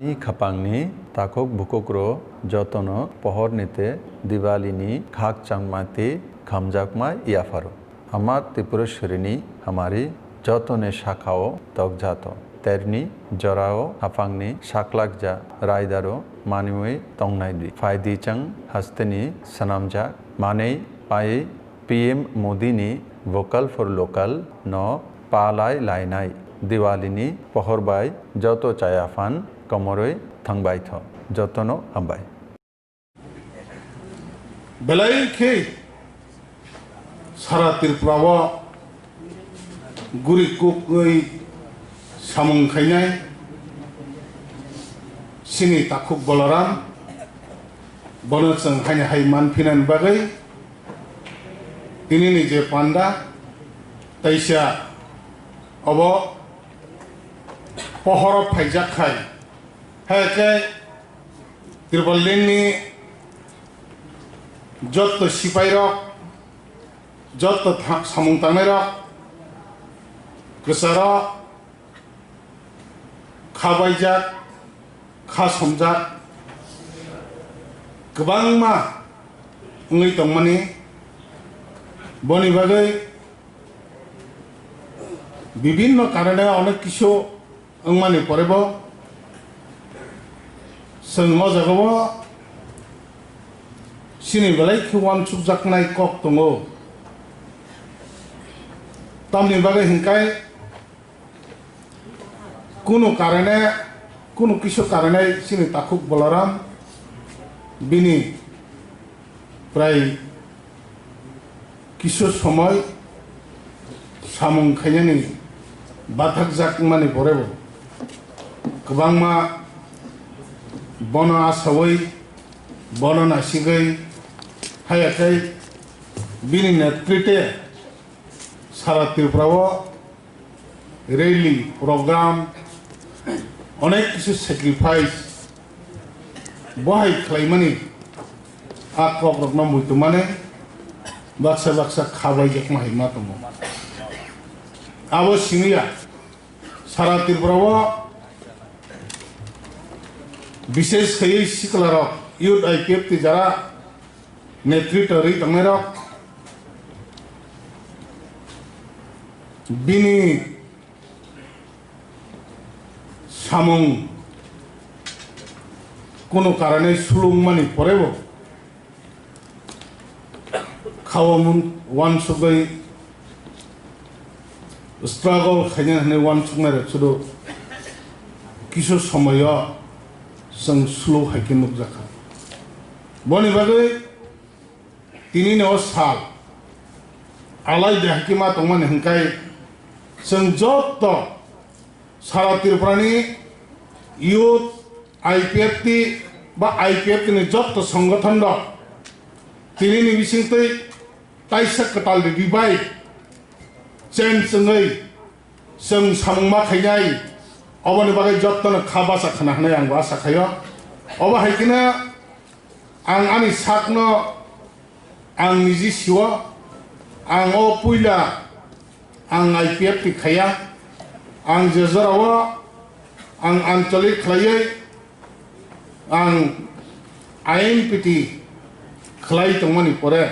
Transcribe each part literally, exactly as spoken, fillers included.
Ni khapangni takhuk bukhukrok jotono pohorni tei Diwalini khakchangma tei khamjakma yapharo. Ama Tripureshwarini hamari jotoni sakao tokjato. Terni jorao haphangni saklakja raidaro manwi tongnai di. Phaidi chwng hasteni swnamjak manwi pai P M Modini Vocal for Local no palai lainai. Diwalini pohor bai joto chaya phan komorwi thangbai tho. Jotono hambai. Belai khe sara Tripura o guri kukwi samung khainai chini takhuk Balaram, bono chwng haino hai manphinani bagwi tinini je panda, teisa obo pohoro phaijak khai, hai khe Tripura lengni jotto sipairok, jotto tha-, samung tangnairok, kwcharo kha baijak, kha somjak, kwbangma wngwi tongmani. Boni bagwi bibinno karone onek kisu wngmani porebo chwng o jagao chini belai khe uansukjaknai kok tongo. Tamni bagwi hinkai kunu karone, kunu kisu karone chini takhuk Balaram bini prai kisu somoi samung khainani bathakjak wngmani porebo kwbangma bono asaui, bono nasigwi, haya khe bini netrite sara Tripura o rally, program, onek kisu sacrifice bo hai khlaimani a kokrokno muitu mane baksa baksa kha baijakma hai ma tongo. Abo siniya sara Tripura o bishesh khaiwi siklarok youth I P F T jara netrito rwi tongnairok bini samung kunu karane sulungmani porebo khao mun uansugwi struggle khainani hwnwi uansuknairok sudu kisu somoio chwng slow hai khe nukjakha. Boni bagwi tinini o sal alai de hai khe ma tongmani hwnkhai chwng jotto sara Tripurani youth I P F T ba I P F T ni jotto songothon rok tinini bisingtwi taisa kwtal revive change wngwi chwng samung ma khainai, oboni bagwi jottono kha bacha khna hwnwi ang bo asa khaio. Obo hai kheno ang ani sakno ang niji sio, ang o puila ang I P F T khaiya, ang je jorao ang ancholik khlaiwi ang I N P T khlai tongmani pore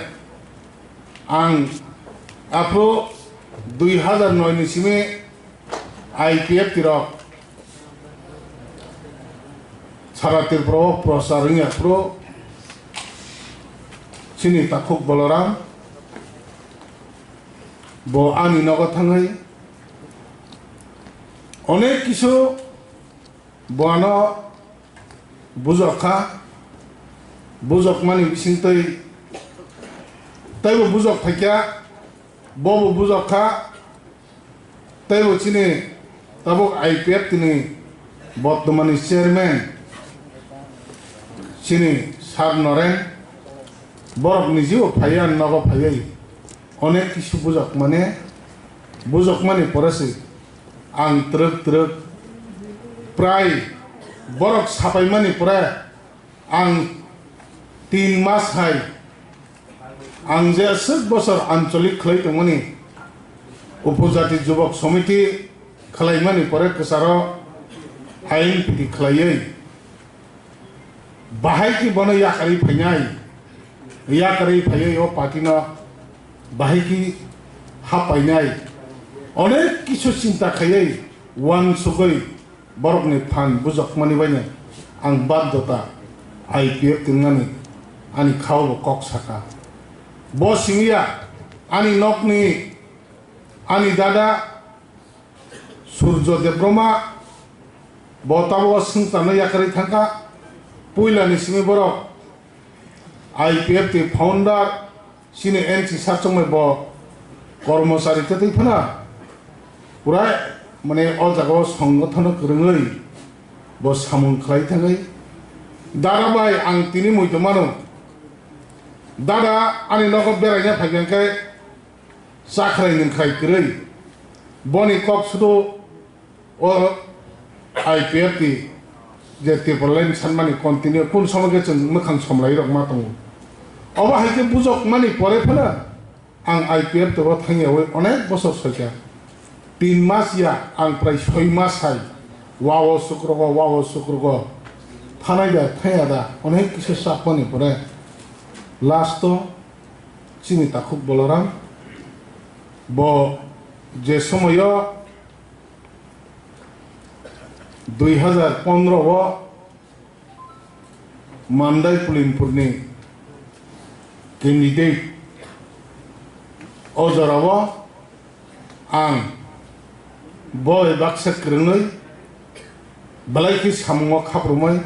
ang aphuru dui hazar noi ni simi I P F T rok sara Tripura o prochar wngya phuru chini takhuk Balaram bo ani nogo thangwi onek kisu bo ano bujok kha, bujokmani bisingtwi teibo bujok phaikha, bobo bujok kha, teibo chini tabuk I P F T ni bortomani chairman chini Sir Noren, borok nijibo phaiya nogo phaiwi onek kisu bujokmani, bujokmani pore se ang twrwk twrwk prai borok sapaimani pore ang tin mas hai ang je aswk bosor ancholik khlai tongmani Upojati Jubok Somiti khlaimani pore kwcharo I N P T khlaiwi Bahai ki bono yakarwi phainai, yakarwi phaiwi o party no bahai ki hapainai, onek kisu chinta khaiwi wansugwi borokni phan bujokmani baino ang baddhota I P F tongnani ani khao bo kok saka. Bo simiya ani nokni ani dada Surjo Debbarma bo tabuk swngcharno yakarwi thangkha. Puilani simi borok I P F ni founder, chini N C sir chongmai bo kormochari tei twi phano purai mane o jaga o songothono kwrwngwi bo samung khlai thangwi. Dada bai ang tini muitu mano, dada ani nogo beraina phaikha khe chakrai nwngkhai kwrwi. Boni kok sudo o I P F ni je Tipraland sanmani continue kun somo khe chwng mwkhang somlai rok ma tongo. Obo hai khe bujok mani pore phano ang I P F to thangyawi onek bosor soikha. Tin mas ya ang prai soi mas hai wao sukrogo, wao sukrogo, thanai da thaya da onek kisu chapmani pore last o chini takhuk Balaram bo je somoyo dui hazar pondro o Mandai Pulinpurni candidate o jorao ang bo baksa kwrwngwi belai khe samungo khaprumwi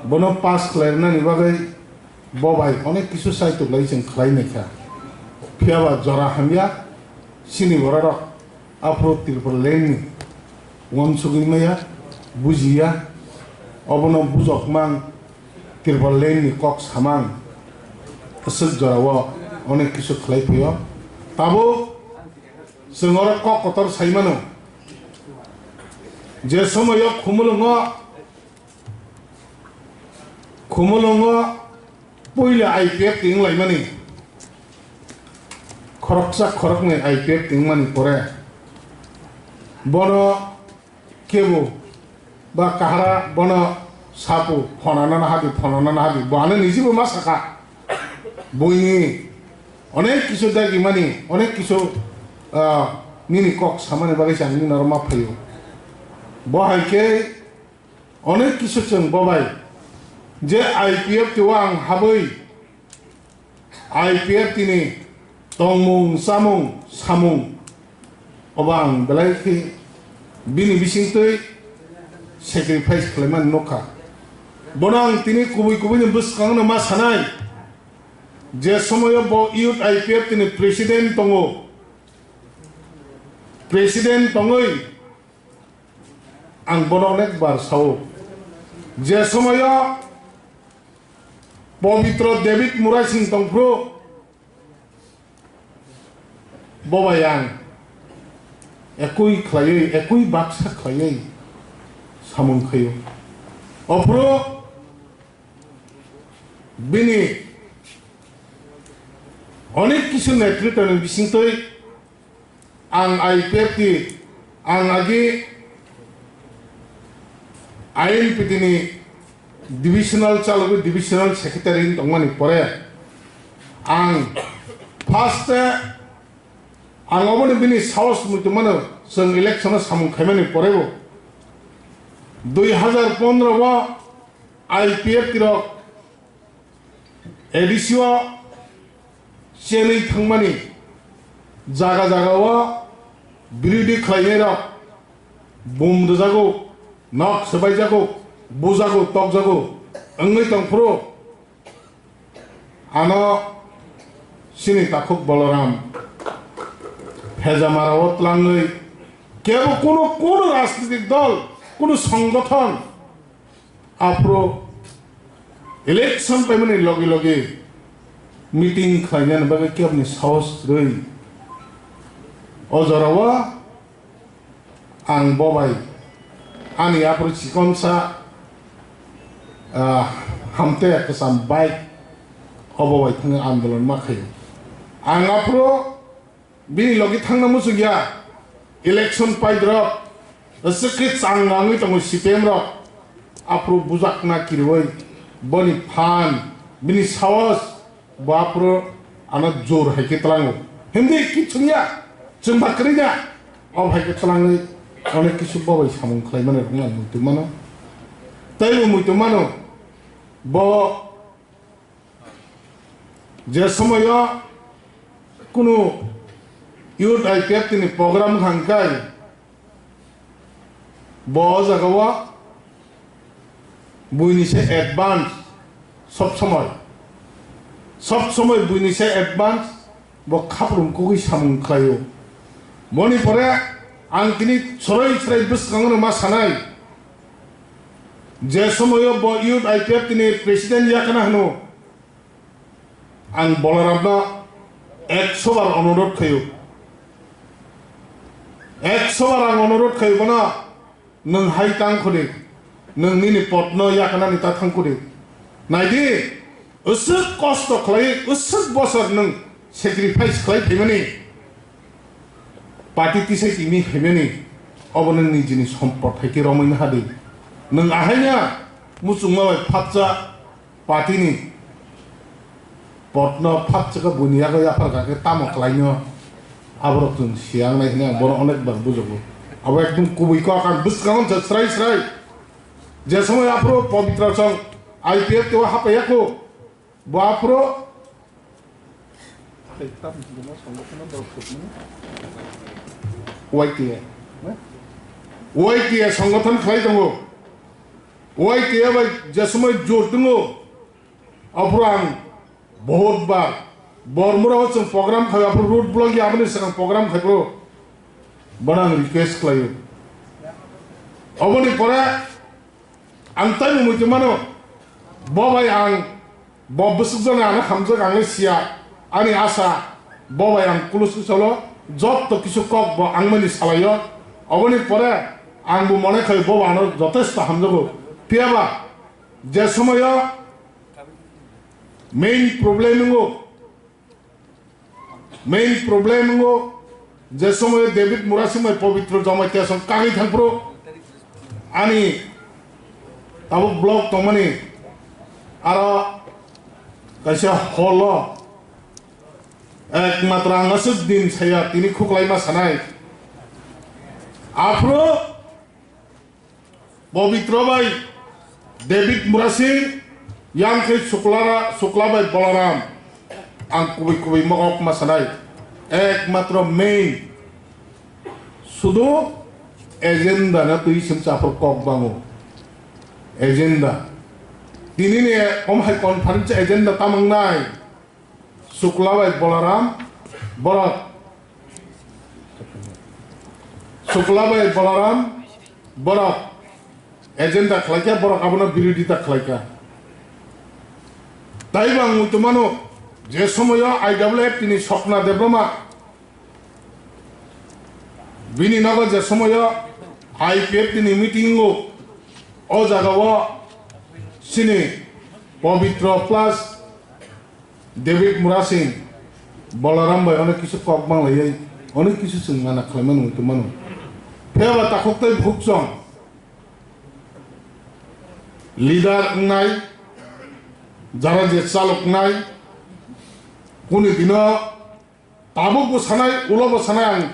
bono pass khlairwnani bagwi bo bai onek kisu chaitok lai chwng khlai naikha. Phiyaba jora hamya chini bororok aphuru Tipraland ni uansugwi maya, bujiya, obono bujokmang Tipraland ni kok samang kwchwk jorao onek kisu khlai phaio. Tabuk chwng oro kok kotor sai mano, je somoyo Khumulwngo, Khumulwngo puila I P F ti wnglaimani, khoroksa khoroknwi I P F ti wngmani pore bono kebo ba kahara bono sapu phonana na hadi, phonana na hadi, bo ano nijebo ma saka. Buini onek kisu dagimani, onek kisu, ah, nini kok samani bagwi se ang nini oro ma phaio. Bo hai khe onek kisu chwng bo bai je I P F ti o ang habwi I P F tini tongmung, chamung, samung obo ang belai khe bini bisingtwi sacrifice khlaimani nukha. Bono ang tini kubui kubui ni bwskango no ma sanai, je somoyo bo youth I P F tini president tongo, president tongwi ang bono onek bar sao, je somoyo Pabitra David Murasing tongphuru bo bai ang ekui khlaiwi, ekui baksa khlaiwi samung khaio. Ophuru bini onek kisu netritwni bisingtwi ang I P F ti, ang agi I N P T ni divisional chalogwi divisional secretary wng tongmani pore ang first ang oboni bini saos muitu mano chwng election o samung khaimani porebo dui hazar pondro o I P F ti rok A D C o chenwi thangmani jaga jaga o birodhi khlainairok bum rwjago, nok swbaijago, bujago, tokjago wngwi tongphuru ano chini takhuk Balaram Phejamara o tlangwi kebo kunu, kunu rajnitik dol, kunu songgothon aphuru election paimani logi logi meeting khlainani bagwi kebni saos rwi o jorao ang bo bai ani aphuru chikonsa, ah, hamte kwcham bike obo bai thangwi andolon ma khaio. Ang aphuru bini logi thangna muchungya, election paidrop, aswk khe chang wngwi tongo C P M rok, aphuru bujakna kirwi, boni phan, bini sahos, bo aphuru ano jor hai khe tlango. Hindi kichung ya, chwng ba kwrwi na, ob hai khe tlangwi onek kisu bo bai samung khlai mani rok ang muitu mano. Tei bo muitu mano, bo je somoyo kunu youth I P F T ni program hangkai, bo o jaga o buini se advance, sob somoi, sob somoi buini se advance, bo khaprum kugui samung khlaio. Boni pore ang tini soroi soroi bwskango no ma sanai, je somoyo bo youth I P F T ni president yakana hwno, ang Bolaramno ekso bar onurodh khaio. Ekso bar ang onurodh khaio bono, nwng hai tang khudi, nwng nini podno yakanani ta thang khudi. Naidi, uswk kosto khlai, uswk bosor nwng sacrifice khlai phaimani. Party tisai timi phaimani, obo nini jini sompot hai khe romwi naha di. Nwng ahaina muchungma bai phapcha party ni podno phapcha khe buini yago yaphar kha khe tamo khlaino, aborok chwng siya wngnai hwnwi ang bono onek bar bujago. Abo ekdom kubui kok, ang bwskango se srai srai. Je somoy aphuru Pabitra chwng I P F T o hapaiya kho, bo aphuru Y T A. Y T A songothon khlai tongo. Y T A bai je somoy jor tongo, aphuru ang bahut bar Bormura o chwng program khai, aphuru road block ya, aboni swkang program khai phuru bono ang request khlaio. Oboni pore ang taibo muitu mano, bo bai ang, bo bwswk jani ano hamjak ang le siya, ani asa, bo bai ang kulus usalo, jotto kisu kok bo ang mani salaio. Oboni pore ang bo mone khai bo ano jotesto hamjago. Phiya ba je somoyo main problem wngo, main problem wngo, je somoyo David Murasing bai Pabitra Jamatia song kagwi thangphuru ani tabuk block tongmani aro kaisa hall o ekmatro ang aswk din saya tini khuklaima sanai. Aphuru Pabitra bai David Murasing, yang khe Suklara, Sukla bai Balaram. Ang kubui kubui mokok ma sanai. Ekmatro main. Sudu agenda na twi sim chapur kok bango. Agenda. Tini ni om hai conference agenda tamang nai. Sukla bai Balaram borok, Sukla bai Balaram borok agenda khlaikha, borok abono birodita khlaikha. Taibo ang muitu mano, je somoyo I W F T ni Sokna Debbarma bini nogo je somoyo I P F T ni meeting o, o jaga o chini Pabitra plus David Murasing, Balaram bai onek kisu kok banglaiwi onek kisu chwng mana khlaimano muitu mano. Phiyaba takhuk tei bukhuk chwng leader wngnai, jara je chaloknai, kuni dino tabuk bo sanai, ulo bo sanai ang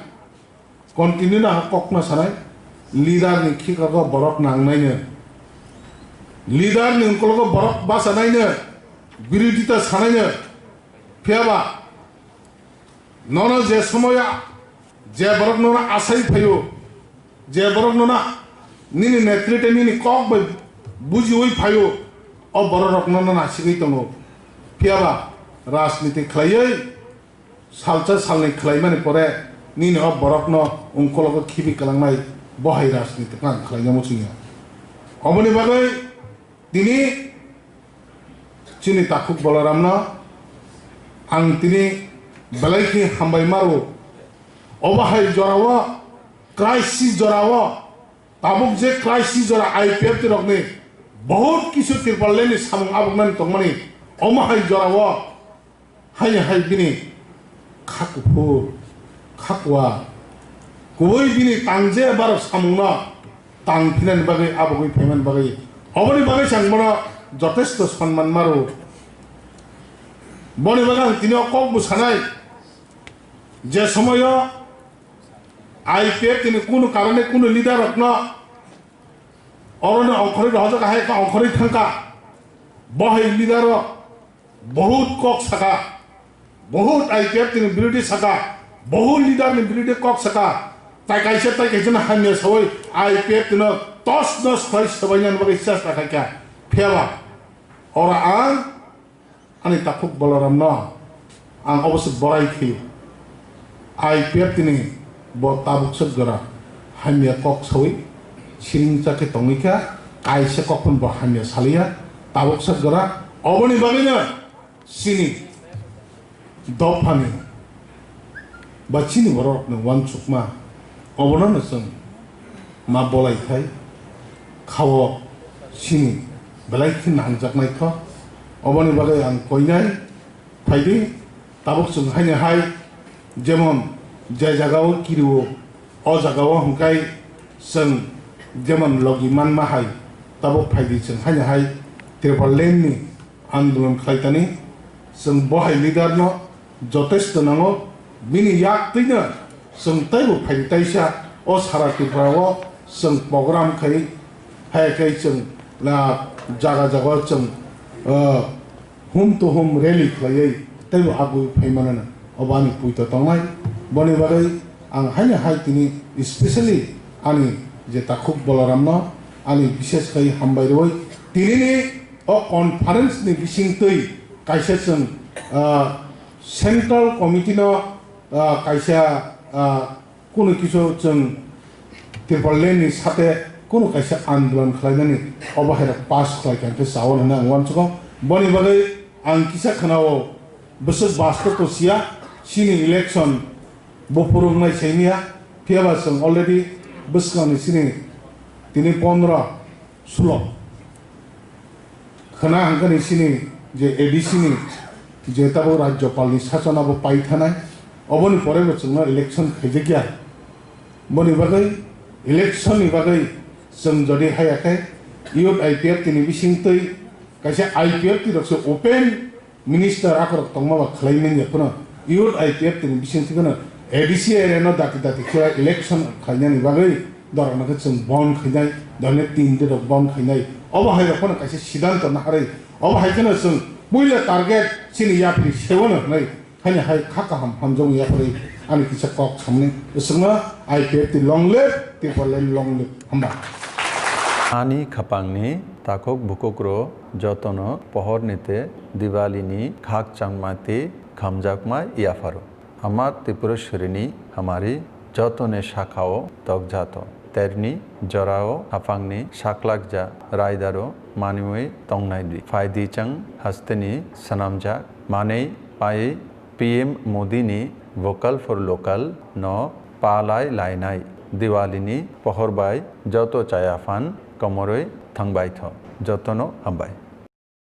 continue na kokna sanai, leader ni khikaro borok nangnaino, leader ni ungkologo borok bachanaino, birodita sanaino, phiyaba nono je somoya je borok nono asai phaio, je borok nono nini netrite nini kok bai bujiwi phaio, o borok rok nono nasigwi tongo, phiyaba rajniti khlaiwi salsa salnwi khlaimani pore nini o borokno ungkologo khibi kwlangnai bo hai rajniti phano khlaina muchungya. Oboni bagwi tini chini takhuk Balaramno ang tini belai khe hambai maro. Obo hai jorao, crisis jorao, tabuk je crisis jora I P F T rokni bahut kisu Tripura ni samung abuknani tongmani, omo hai jorao Haini hai bini kha kuphur, kha kuwa, kubui bini tang je barok samungno tang phinani bagwi, abugwi phaimani bagwi. Oboni bagwi chwng bono jotesto sonman maro. Boni bagwi ang tini o kok bo sanai, je somoyo I P F tini kunu karone kunu leader rokno oroni ongkhorwi rohojak hai khe ongkhorwi thangkha. Bo hai leader rok Bahut kok saka, bahut I P F T ni birodhi saka, bahut leader ni birodhi kok saka, tai kaisa tai kaisa no hamya sawi I P F T no tos nos khlai sabaina bagwi chesta khaikha. Phiyaba oro ang ani takhuk Balaram no ang obosi borai khaio. I P F T ni bo tabuk swk gora hamya kok sawi siring chakhe tongwi kha, kaisa kok phano bo hamya saliya, tabuk swk gora. Oboni bagwino chini dophani ba chini borokni uansukma obono no chwng ma bolai khai khao chini belai khe nangjaknai kho. Oboni bagwi ang koinai Phaidi, tabuk chwng haino hai, jemon je jagao kirio, o jagao hwnkhai chwng jemon logi manma hai, tabuk phaidi chwng haino hai Tipraland ni andolon khlai tani, chwng bo hai leader no jotesto nango, bini yak twino chwng teibo phaidi taisa o sara Tripura o chwng program khai, hai khai chwng, ah, jaga jaga o chwng, ah, home to home rally khlaiwi teibo agwi phaimanano obo ani puito tongnai. Boni bagwi ang haino hai tini specially ani je takhuk Balaramno ani bishes khai hambai rwui tinini o conference ni bisingtwi kaisa chwng, ah, central committee no, ah, kaisa, ah, Kunu kisu chwng Tipraland ni sate kunu kaisa andolon khlainani obo hai rok pass khlai kha hwnkhe chao hwnwi ang uansukha. Boni bagwi ang kisa khwnao bwswk basto to siya, chini election buphuru wngnai saimiya, phiyaba chwng already bwskangni chini tini pondro Sulo. Khwna hwnkhe ni sini je A D C ni je tabuk Rajyapal ni sachona bo pai thanai. Oboni pore bo chwngno election khaijakya. Boni bagwi election ni bagwi chwng jodi haya khe youth I P F T ni bisingtwi kaisa I P F T rok se open Minister akorok tongma ba khlai manya phano youth I P F T ni bising thikano A D C area no dati dati khe election khlainani bagwi dorok no khe chwng bon khainai, dorni tin de rok bon khainai. Obo hai rok phano kaisa sidanto naharwi. Obo hai kheno chwng puila target chini yapri sewano hwnwi haino hai kha kaham hamjakmani yapri ani kisa kok samni. Chwngno I P F T long live, Tipraland long live. Hamba. Ani khapangni takhuk bukukrok jotono pohor nite Diwali ni khakchangma tei khamjakma yapharo. Hamar Tripureshwari ni hamari jotoni sakao tokjato. Terni jorao haphangni saklakja raidaro manwi tongnai di. Phaidi chwng hasteni swnamjak manwi pai P M Modi ni Vocal for Local no palai lainai. Diwali ni pohor bai joto chaya phan komorwi thangbai tho. Jotono hambai.